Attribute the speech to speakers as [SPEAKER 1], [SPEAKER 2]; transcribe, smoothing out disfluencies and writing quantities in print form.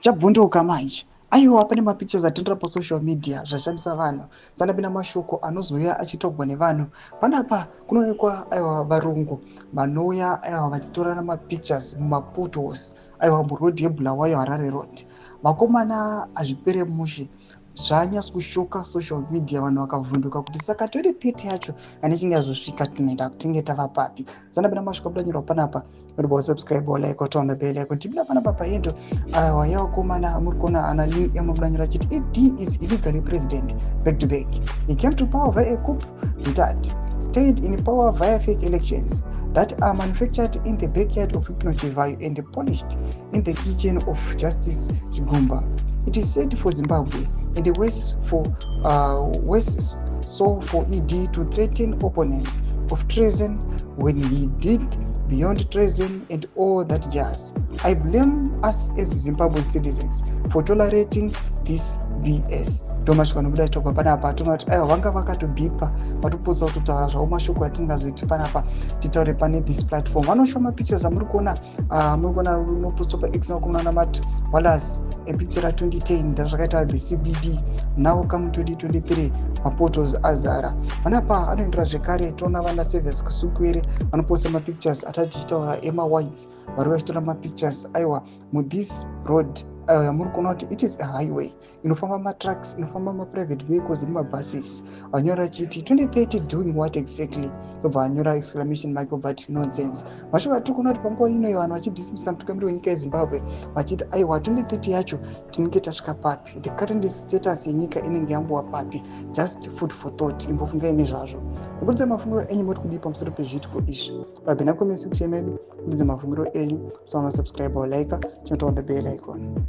[SPEAKER 1] Chabvunduka manje. Aiwa, pane mapictures atendera pasocial media zvashamisa vanhu. Sandapinda mashoko anozouya achitaurwa nevanhu panapa, kunoonekwa, aiwa, varungu vanouya, aiwa, vachitorana mapictures mumapotholes, aiwa, muroad yeBulawayo Harare Road. Vakomana, hazvipere mushe. Zvanyatso kushocka social media. Vanhu vakavhunduka kuti saka 2030 yacho kana ichinge yazosvika, tinoenda tinge tava papi? Sandapinda mashoko abudanyorwa panapa. Uriba usubscribe, like, on the bell icon. Tipinda panapa paendo, aiwa, yavakomana. Muri kuona ana link yamabudanyora achiti ED is illegally president back to back. He came to power via a coup d'etat, stayed in power via fake elections that are manufactured in the backyard of Wicknell Chivayo and polished in the kitchen of Justice Chigumba. It is sad for Zimbabwe and worse so for ED to threaten opponents of treason when he did beyond treason and all that jazz. I blame us as Zimbabwean citizens for tolerating this BS. Ndo mashoko anobuda achitaurwa panapa. Toona kuti, aiwa, vanga vakatobhipa, vatopotsa kutotaura zvavo mashoko atingazoiti panapa titaure pane this platform. Vanoshowa mapictures amuri kuona, muri kuona unopostwa paX nakomana naMatt Wallace, epicture ra2010 ndazvakaita the CBD. Now come 2023, mapotholes azara panapa. Anoendera zvekare, toona vana Service Kasukwere vanoposta mapictures atati tichitaura emawhites vari vachitora mapictures, aiwa, muthis road, aiwa, yamuri kuona kuti it is a highway inofamba matrucks, inofamba maprivate vehicles nemabuses. Vanyora achiti 2030 doing what exactly? Obva anyora exclamation mark, obva ati nonsense. Mashoko atiri kuona kuti panguva ino vanhu vachidismissa mutungamiri wenyika yeZimbabwe vachiti, aiwa, 2030 yacho tinenge tasvika papi? The current status yenyika inenge yambova papi? Just food for thought, imbofungai nezvazvo. Kubudza mafungiro enyu, moti kudii pamusoro pezviitiko izvi? Pabhena comment section medu, kubudza mafungiro enyu. Musaona subscribe or like, chinotaura the bell icon.